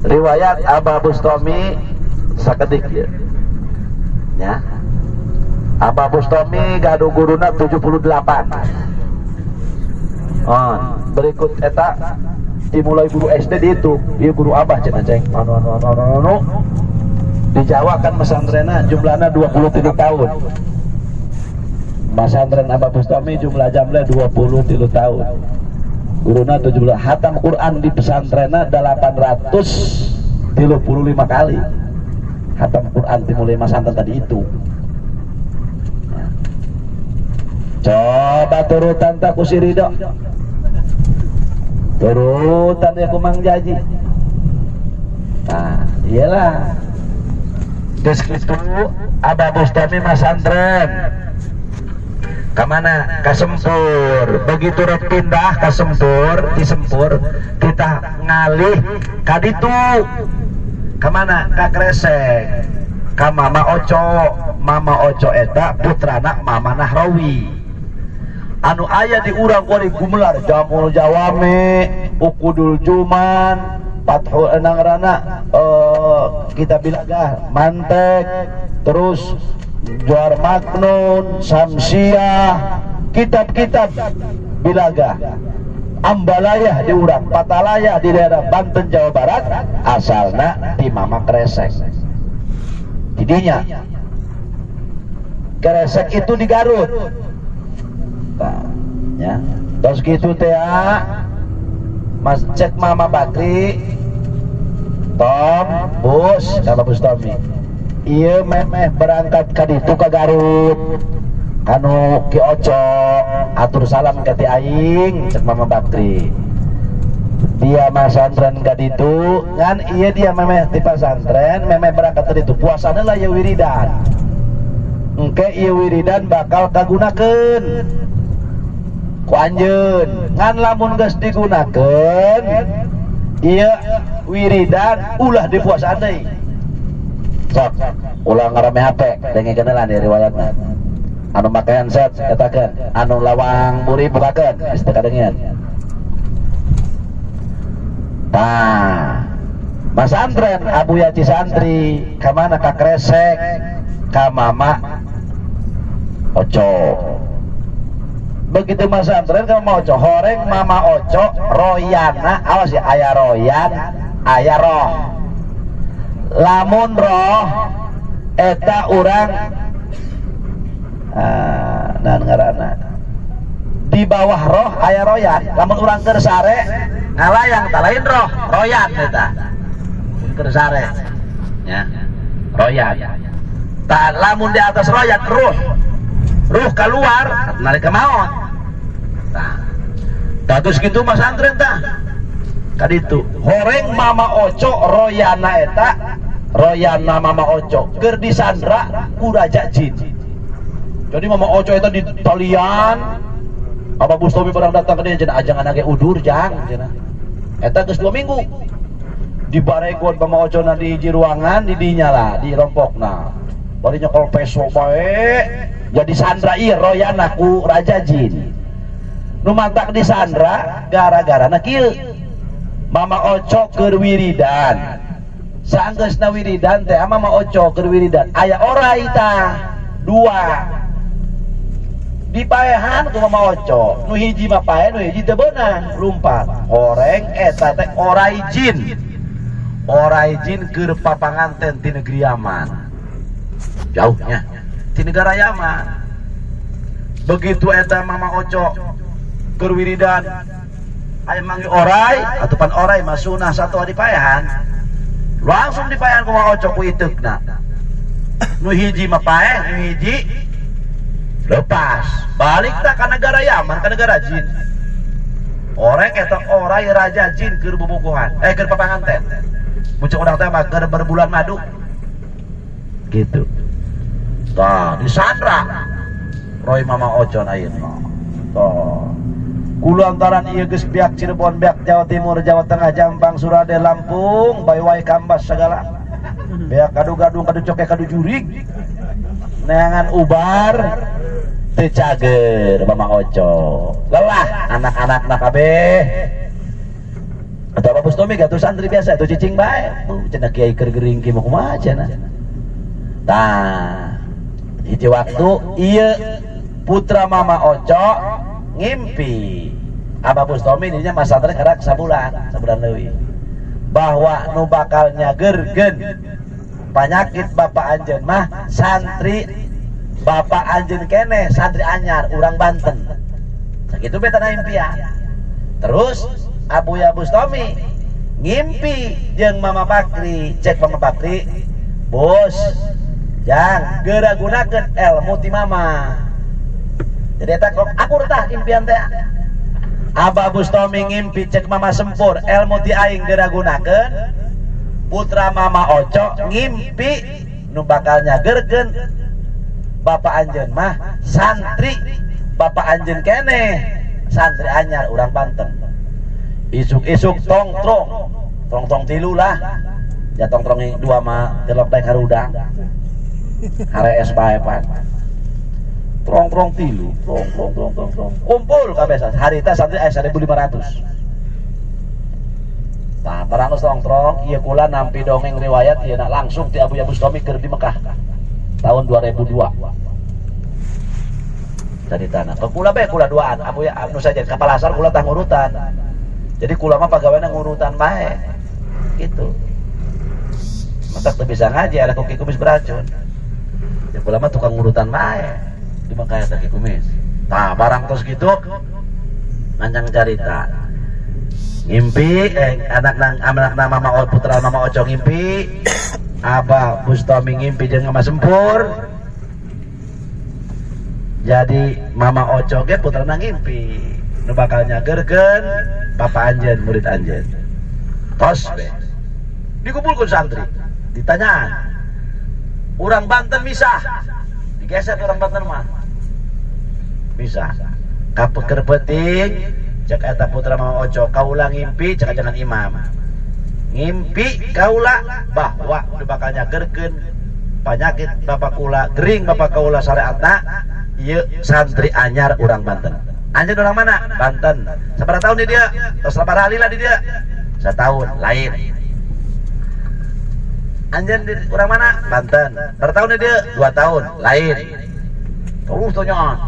Riwayat Abah Bustami sakedik ya. Ya. Abah Bustami gaduh guruna 78. Oh, berikut eta dimulai guru SD di itu, ieu guru Abah cenah ceng. Anu anu anu anu anu. Di Jawa kan pesantrenna jumlahna 23 tahun. Pesantren Abah Bustami jumlah jamnya 23 tahun. Guruna 17 hatam Quran di pesantrenna 835 kali. Hatam Quran dimulai masantren tadi itu. Ya. Coba turutan tak ku si Ridho. Turutan ya ku Mang Jaji. Nah, iyalah. Terus itu Abah Bustami masantren. Kemana? Ke Sempur. Begitu rek pindah ke Sempur, di Sempur kita ngalih kaditu. Kemana? Ka Kresek. Ka Mama Oco. Mama Oco eta putrana Mama Nahrawi. Anu aya di urang kuari gumelar Jamul Jawame, Ukudul Juman, Fathul Enangrana, kita bilagah Mantek, terus Johar Maknun, Samsiah, kitab-kitab bilagah Ambalayah di urang, Patalayah di daerah Banten Jawa Barat, asalna di Mama Kresek. Didinya Kresek itu di Garut. Nah, ya. Terus gitu teh Mas cek Mama Bakri, Tom, Bus, sama Bus Tommy. Iya memeh berangkat ka ditu ka Garut. Kanu Ki Oco atur salam ka ti aing cek Mama Bakri. Dia masantren ka ditu ngan iya dia memeh ti pasantren memeh berangkat ka ditu puasana lah ya wiridan. Engke ieu wiridan bakal kagunakeun ku anjeun ngan lamun geus digunakeun ieu wiridan ulah dipuasaan deui. Sok ulah ngarame HP dengekeun lah di riwayatna. Anu make handset etakeun, anu lawang buri bukakeun geus teu kadengean. Tah, masantren Abu Yaci santri ka mana ka Kresek ka Mama Oco. Begitu masantren ka Mama Oco, horeng Mama Oco royana, awas ya aya royan, aya roh. Lamun roh eta urang nah ngaranna. Di bawah roh aya royan, lamun urang keur sare ngalayang tak lain roh, royan eta. Keur sare. Ya. Royan. Tak lamun di atas royan ruh. Ruh keluar narik ke maut. Nah, terus gitu mas antren tah. Kaditu horeng Mama Oco royana eta royana Mama Oco keur disandra ku raja jin. Jadi Mama Oco eta di talian Abah Bustami barang datang ke dia cenah ajangan age udur jang cenah. Eta geus 2 minggu. Di baregon Mama Oco na di hiji ruangan di dinya lah di rompokna. Bari nyokol peso bae jadi sandra ieu royana ku raja jin. Nu mantak disandra gara-gara na kieu. Mama Oco keur wiridan. Saanggeusna wiridan teh Mama Oco keur wiridan aya orai tah dua. Dipaehan ku Mama Oco, nu hiji mah pae, nu hiji teu beunang, lumpat. Horeng eta teh orai jin. Orai jin keur papanganten ti negeri Yaman. Jauhnya ti negara Yaman. Begitu eta Mama Oco keur wiridan aya manggil orai atupan orai mah sunah satu dipaehan. Langsung dipaehan ku Mama Oco ku iteukna. Nu hiji mah paeh, nu hiji lepas. Balik tak ke negara Yaman, ke negara jin. Oreng eta orai raja jin keur bobogohan, keur papanganten. Muncul urang teh mah keur berbulan madu. Gitu. Tah, disandra. Roy Mama Oco ayeuna. Tah. Kulantaran ieu geus biak Cirebon, biak Jawa Timur, Jawa Tengah, Jampang, Surade, Lampung, bae-wae Kambas segala. Biak kadu gadung, kadu coke, kadu jurig. Neangan ubar teu cager Mama Oco. Lelah anak-anak na kabeh. Atau Abah Bustomi gak tuh santri biasa itu cicing bae. Cenah kiai keur gering ki mah kumaha cenah. Tah, hiji waktu ieu putra Mama Oco ngimpi. Abah Bustomi dirinya masantren karak sabulan, sabulan leuwih. Bahwa nu bakal nyagerkeun panyakit bapak anjeun mah santri bapak anjeun keneh, santri anyar urang Banten. Sakitu beta impian. Terus Abuya Bustomi ngimpi jeung Mama Bakri, cek Mama Bakri, "Bos, jang geura gunakeun ilmu ti mama." Jadi eta kok akur tah impian teh. Abah Bustomi ngimpi cek Mama Sempur, ilmu ti aing geura gunakeun. Putra Mama Oco ngimpi nu bakal nyagerkeun bapak anjeun mah santri bapak anjeun keneh, santri anyar urang Banten. Isuk-isuk tongtrong, tongtrong tilu lah ya, tongtrong dua mah tilok daek harudang harees bae pan. Trong-trong tilu, trong trong trong trong trong, kumpul kabeh. Harita santri aya 1500. Nah, barang geus tongtrong ieu kula nampi dongeng riwayat ieu langsung ti Abuya Bustomi keur di Mekah tahun 2002 dari tanah ke kula bae, kula duaan Abuya anu saja kapal asar kula tah ngurutan. Jadi kula mah pegawainya ngurutan bae gitu, matak teu bisa ngaji ada koki kumis beracun ya. Kula mah tukang ngurutan bae di Mekah eta kumis. Tah, barang terus gitu ngancang carita ngimpi anak nang anak nama Mama putra Mama Oco ngimpi, Abah Bustomi ngimpi jeung Mama Sempur. Jadi Mama Oco ge putrana ngimpi nu bakal nyagerkeun bapak anjeun murid anjeun. Tos be dikumpulkeun santri, ditanyaan urang Banten misah, digeser orang Banten mah bisa kapeker peuting. Cek eta putra Mama Oco, kaula ngimpi, cek jangan imam ngimpi kaula bahwa nu bakal nyagerkeun penyakit bapak kula, gering bapak kaula syariatna ieu santri anyar urang Banten. Anjeun orang mana? Banten. Sabaraha tahun di dia? Tos sabaraha lila di dia? Setahun. Lain. Anjeun di urang mana? Banten. Berapa tahun di dia? 2 tahun. Lain. Terus tanyaan,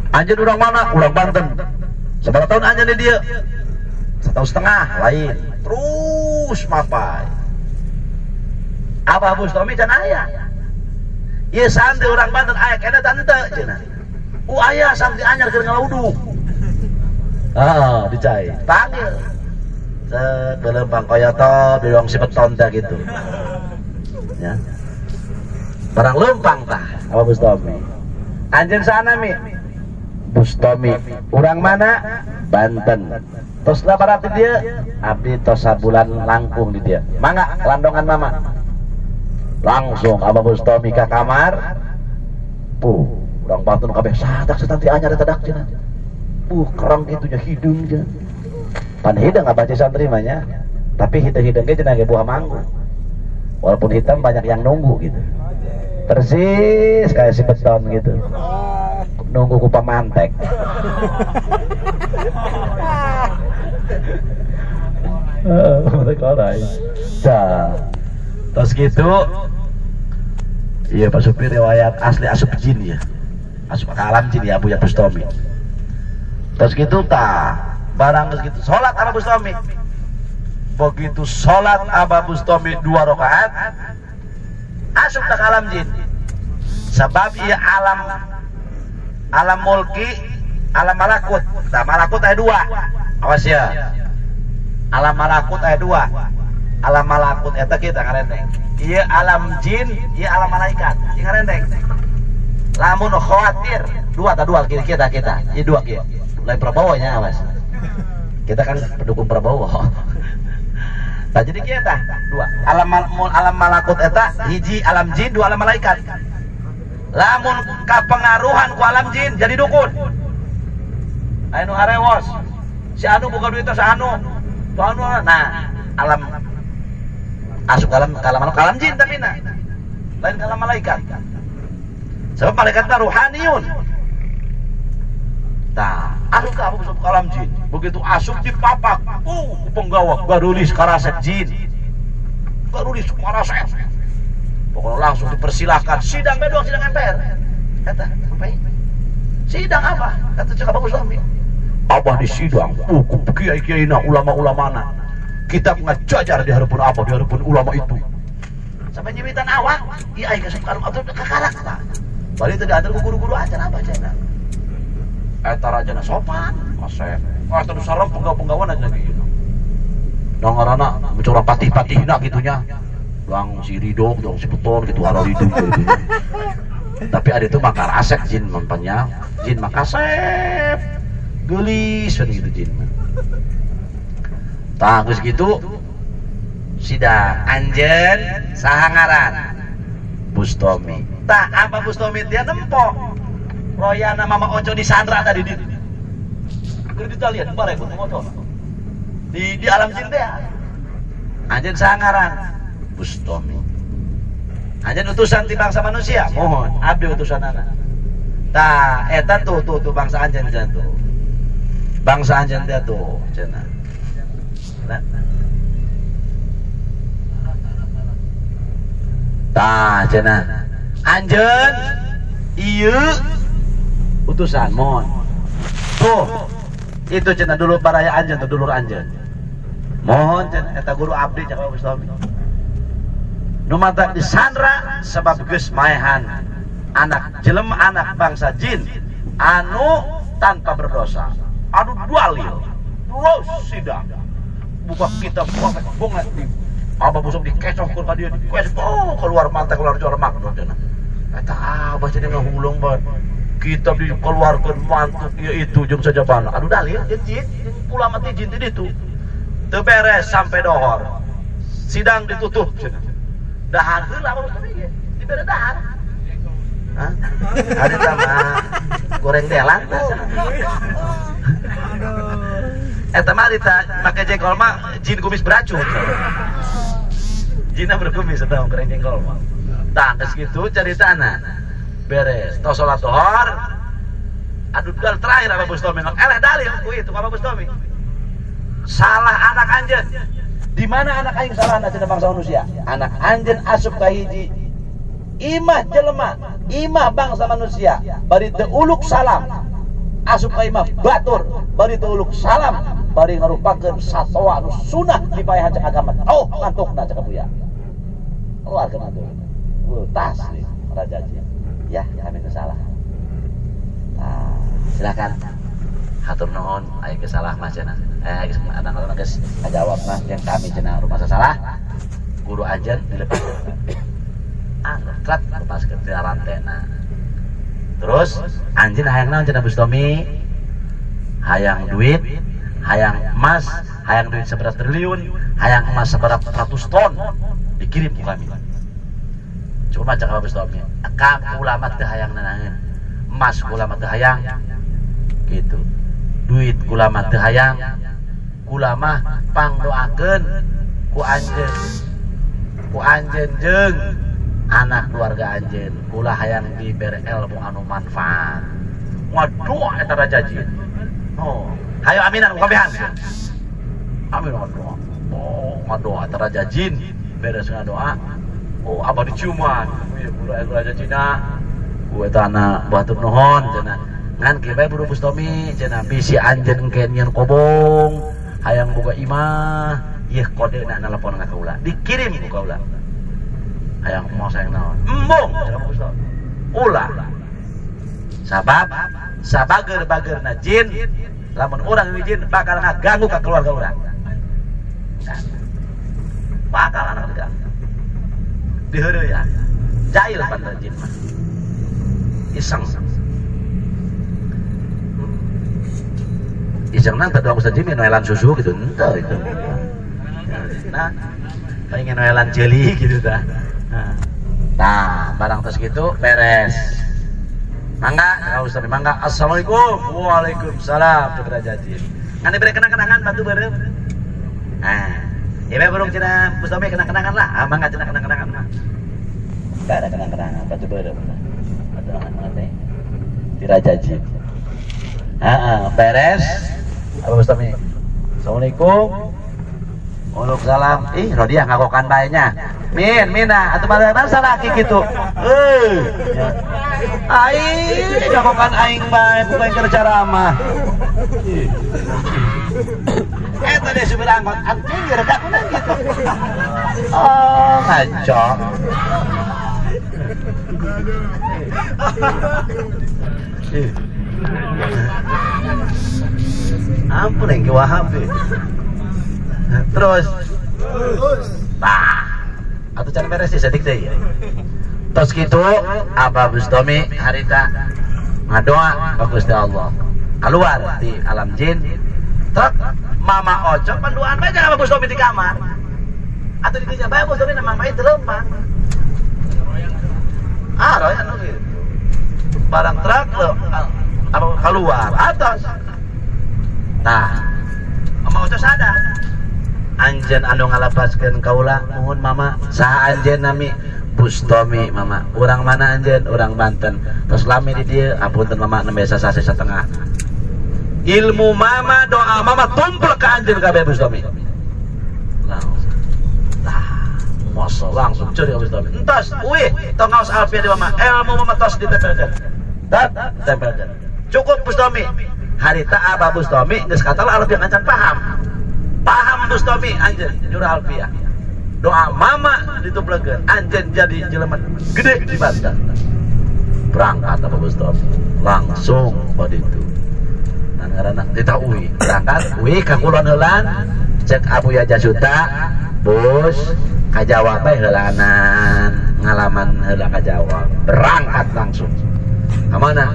anjeun urang mana? Urang Banten. Sabaraha tahun anjeun di dia? Setahun setengah. Lain. Terus mapai Abah Bustomi can aya. Ieu santri urang Banten aya keneh teh teu cenah? Aya santri anyar keur ngalauduk. Ah, dicai. Panggil. Set belempang koyoto bilang si beton teh gitu. Ya. Barang lempang tah Abah Bustomi. Anjeun sana mi? Bustomi. Urang mana? Banten. Tos lah berarti dia abdi tos sabulan langkung di dia. Mangga landongan mama. Langsung Abah Bustomi ke kamar. Puh, urang Banten kabeh sadak santri anyar eta dak cenah. Kerang gitunya hidung cenah. Pan hidung abah santri mah nya. Tapi hidung-hidung ge cenah ge buah manggu. Walaupun hitam banyak yang nunggu gitu. Persis kayak si beton gitu. Nunggu ku pamantek. Heeh, korai. Dah. Terus gitu. Iya Pak Supir, riwayat asli asup jin ya. Asup ke alam jin ya Abuya Bustomi. Terus gitu ta, barang terus gitu sholat Abah Bustomi. Begitu sholat Abah Bustomi 2 rakaat, asup ke alam jin. Sebab iya alam alam mulki, alam malakut. Nah, malakut ada dua. Awas ya. Alam malakut ada dua. Alam malakut eta kita ngarendeng. Iya alam jin, iya alam malaikat. Iya ngarendeng. Lamun khawatir dua tak dua kita kita kita. Iya dua kita. Lain Prabowo nya awas. Kita kan pendukung Prabowo. Nah, jadi kita dua. Alam alam malakut eta hiji alam jin, dua alam malaikat. Lamun kapengaruhan ku alam jin jadi dukun. Anu harewos. Si anu buka duit si anu. Tu anu, nah, alam asup alam kalam kalam jin tapi nah lain kalam malaikat. Sebab malaikat mah ruhaniyun. Tah, asup ka Abah ke alam jin. Begitu asup dipapak, penggawa garulis karasep jin. Garulis karasep. Pokoknya langsung dipersilahkan sidang bedok sidang MPR. Kata, apa? Sidang apa? Kata cek Abah Bustami. Abah di sidang, kiai-kiai na ulama-ulamana. Kita ngajajar di hadapan Abah, di hadapan ulama itu. Sampai nyimitan awak, iya aing kasep kalem atuh kakarak tah. Bari teu diantar ku guru-guru acan Abah cenah. Eta rajana sopan, kasep. Eta nu sareng penggawa-penggawa aja gitu. Nah ngaranna mencorang patih-patihna gitunya. Doang si Ridho, doang si Beton gitu ada Ridho gitu. Tapi ada itu mah karasep jin mempannya. Jin mah kasep. Geulis kan gitu jin mah. Tah geus gitu sidang anjeun saha ngaran? Bustomi. Tah apa Bustomi dia nempo? Royana Mama Oco di Sandra tadi di keur ditalian bare Mama Oco. Di alam jin teh. Anjeun saha ngaran? Bustomi. Anjeun utusan ti bangsa manusia? Mohon, abdi utusanana. Tah eta tuh tuh tuh bangsa anjeun cenah tuh. Bangsa anjeun teh tuh cenah. Nah. Tah cenah. Anjeun ieu utusan mohon. Tuh itu cenah dulu baraya anjeun tuh dulur anjeun. Mohon cenah eta guru abdi cak Bustomi. Nu matak disandra sebab geus maehan anak jelema anak bangsa jin anu tanpa berdosa. Anu dalil terus sidang. Buka kitab bongat di Abah Bustomi dikecohkeun ka dieu dikecoh oh, keluar mata keluar juara maknun cenah. Eta abah cenah ngahuleng bae. Kitab dikeluarkan mantuk ya itu jeung sajabana. Aduh dalil jeung jin, jeung ulama teh jin teh ditu. Teu beres sampai dohor. Sidang ditutup cenah. Dahar heula Abah Bustomi ge. Dibere dahar. Hah? Ada mah goreng delan tah cenah. Eta mah dita make jengkol mah jin kumis beracun. Jinna berkumis eta goreng jengkol mah. Tah geus kitu caritana. Beres tos salat dohor. Aduh dal terakhir Abah Bustomi eleh dalil ku itu Abah Bustomi. Salah anak anjeun. Di mana anak aing salahna cenah bangsa manusia? Anak anjeun asup ka hiji imah jelema, imah bangsa manusia, bari teu uluk salam. Asup ka imah batur, bari teu uluk salam, bari ngarupakeun satoa nu sunah dipaehan cek agama. Oh, ngantukna cek Buya. Keluarkeun atuh. Tas nih raja jin. Ya, kami itu salah. Nah, silakan. Hatur nuhun, aya kesalah mah cenah. Geus anak-anak geus ngajawab mah yang kami cenah rumah salah. Guru ajan dilepaskeun. Angkat lepaskeun ti rantena. Terus anjeun hayang naon cenah Bustomi? Hayang duit, hayang emas, hayang duit seberapa triliun, hayang emas seberapa ratus ton dikirim ku kami. Cuma cakap Bustomi, kam kula mah teu hayang nanaeun. Emas kula mah teu hayang. Gitu. Duit kula mah teu hayang. Kula mah pangdoakeun ku anjeun. Ku anjeun jeung anak keluarga anjeun. Kula hayang dibere ilmu anu manfaat. Waduh eta raja jin. Oh, hayo aminan ku kabehan. Amin waduh. Oh, ngadoa eta raja jin. Beres ngadoa. Oh, abah diciuman. Ieu guru raja Cina. Ku eta anak batur nuhun cenah. Ngan kieu bae Buru Bustomi cenah bisi anjeun engke nyieun kobong, hayang boga imah, ieu kodena nelepon ka kaula. Dikirim ku kaula. Hayang emas hayang naon? Embung cenah Bustomi. Ulah. Sabab sabager-bagerna jin, lamun urang jin bakal ngaganggu ka keluarga urang. Bakal anak diganggu. Diheureuyaan. Jahil pan jin mah. Iseng. Iseng nang teu Ustaz Jimmy noelan susu gitu henteu itu. Nah, pengen noelan jeli gitu tah. Nah, barang terus gitu beres. Mangga, ka Ustaz mangga. Assalamualaikum. Waalaikumsalam. Teu jajin. Ngan dibere kenang-kenangan batu beureum. Nah, ieu bae burung cenah Bustomi kenang-kenangan lah. Ah, mangga cenah kenang-kenangan mah. Enggak ada kenang-kenangan batu beureum. Batu angan teh. Diraja jin. Heeh, beres. Abah Bustami. Assalamualaikum. Waalaikumsalam. Ih, Rodiah ngagokan bae nya. Min, Mina, atuh mana salaki kitu. Eh. Aing ngagokan aing bae bukan keur ceramah. Eta deh supir angkot, anjing gara kunaon gitu. Oh, ngaco. Ampun yang Wahabi. Terus. Nah, atau can beres sih sedik teh. Terus gitu Abah Bustami harita ngadoa ka Gusti Allah. Keluar di alam jin. Truk Mama Oco panduan bae jangan Abah Bustami di kamar. Atau di dinya bae Bustami na mama itu lempang. Ah, royan nu gitu. Barang truk lo apa keluar atas. Nah, Mama Oco sadar. Anjen anu ngalepaskeun kaula muhun mama saha anjen nami Bustami mama urang mana anjen urang Banten terus lami di dieu apunten mama nembe sasih setengah ilmu mama doa mama tumpul ke anjen kabeh Bustami langsung nah masa langsung curi Bustami entos uih tong ngaos alfiah di mama ilmu mama tos ditempelkeun tat tempelkeun cukup Bustami harita Abah Bustami geus katalah alfiah ngan paham paham Bustami anjen jurah alfiah doa mama ditublekeun anjen jadi jelema gede di Banten berangkat Abah Bustami langsung pada itu nah ngaranna ditahui berangkat uih ka kulon heulan cek Abuya Jasuta bos ka Jawa bae heulanan ngalaman heula ka Jawa berangkat langsung ka mana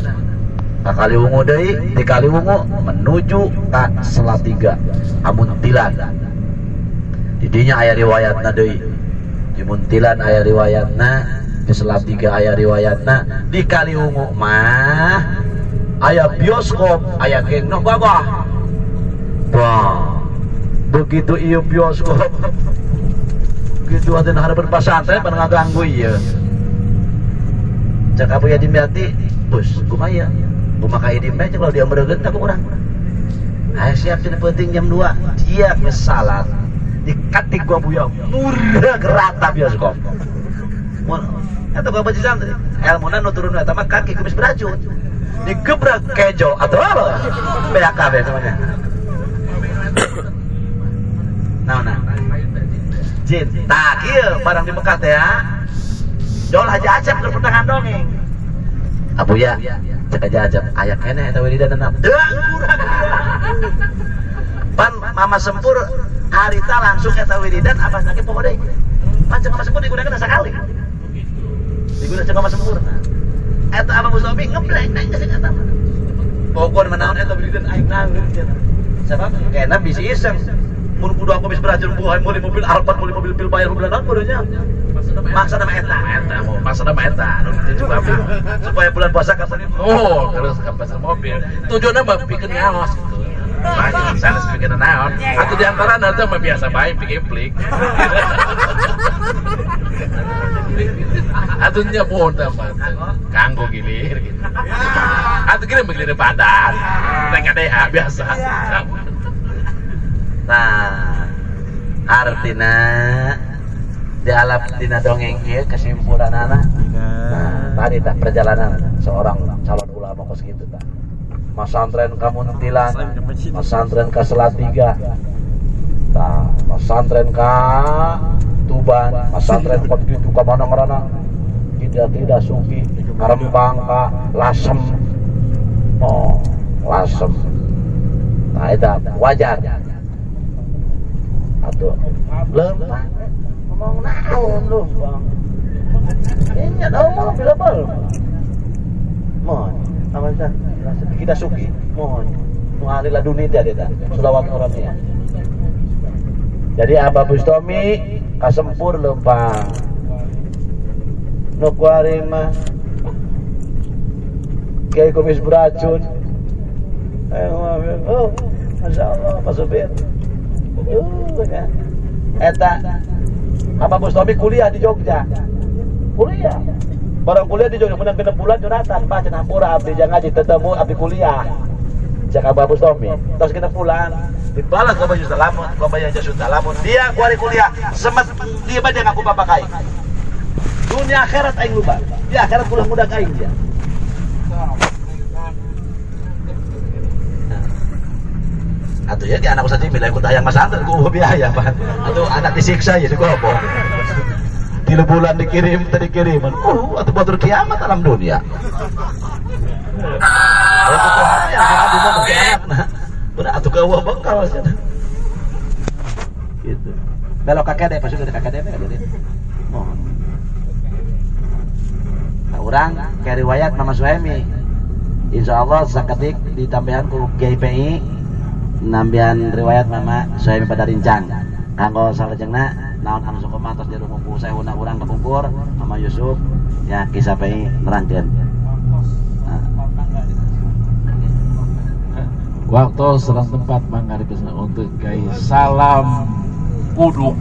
ka Kaliwungu deui di Kaliwungu menuju ka Salatiga Muntilan di dinya aya riwayatna deui di Muntilan aya riwayatna di Salatiga aya riwayatna di Kaliwungu mah aya bioskop aya geng nu gagah wah begitu ieu bioskop gitu atuh harapan pasantren pan ngaganggu ieu cek Abuya Dimyati bus kumaha ieu kumaha ka ieu bae kalau dia mereugeun tak urang ayo siap cenah penting jam 2 dia geus salat dikatik gua Buya murah rata bioskop mun eta gua baca santri elmuna nu turun eta mah kaki kumis beracun digebrak kejo atau apa BAKB namanya nah jin tak ieu barang di Mekah teh ya jol Haji Acep keur pertengahan dongeng Abuya cek aja Acep aya keneh eta wiridan kurang pan Mama Sempur harita langsung eta wiridan abah nage poho deui pan cek Mama Sempur digunakeun sakali digunakeun cek Mama Sempur eta Abah Bustami ngebleng nang geus eta mah pokon manaon eta wiridan aing nanggeun cenah sabab kena bisi iseng mun kudu aku bisa beracun buah meuli mobil Alphard meuli mobil pil bayar mobil naon kudunya maksa nama eta mau maksa nama eta supaya bulan puasa kapan oh terus ke pasar mobil tujuannya mah bikin ngaos gitu banyak sanes bikin naon atau di antara nanti mah biasa bae bikin plik atunya pun teman kanggo gilir gitu atau kira gilir badan TKDH biasa. Nah, artina di alam dina dongeng ieu kesimpulanana. Nah, tadi tak perjalanan seorang calon ulama kos kitu tah. Masantren ka Muntilan, masantren ka Salatiga. Tah, masantren ka Tuban, masantren ka kitu ka mana ngaranna? Tidak Suki, ka Rembang ka Lasem. Oh, Lasem. Nah, eta wajar. Atau lempang ngomong naon lempang ini ada omong bila bal mohon apa sih kita suki mohon muhali laduni teh eta selawat orangnya jadi Abah Bustami kasempur lempang nu kuari mah kiai kumis beracun oh Masya Allah Pak Supir ya. Eta Abah Bustami kuliah di Jogja. Kuliah. Barang kuliah di Jogja menang 6 bulan nyuratan, Pak cenah hampura abdi jangan ngaji tetemu abdi kuliah. Cek Abah Bustomi terus kita pulang dibalas ke baju lamun kebayang sudah lamun dia kuari kuliah semet dia baca ngaku bapak aing dunia akhirat aing lupa di akhirat kuliah muda aing dia. Atau ya di anak usah milih ikut hayang masantren ku biaya pan. Atau anak disiksa ya digobo. 3 bulan dikirim tadi kiriman. Atau batur kiamat alam dunia. Kalau kutuhannya yang di mana anakna. Udah atuh gawa bekal cenah. Gitu. Belok KKD pasti udah KKD jadi. Oh. Nah, urang kayak riwayat Mama Suhaimi. Insyaallah sakedik ditambahan ku GPI nambihan riwayat Mama Suhaimi pada rincang. Kanggo salajengna naon anu sok matos di rumah ku sehuna urang kepungkur Mama Yusuf ya kisah PI nerangkeun. Waktu serang tempat mangga dipesan untuk guys. Salam kuduk.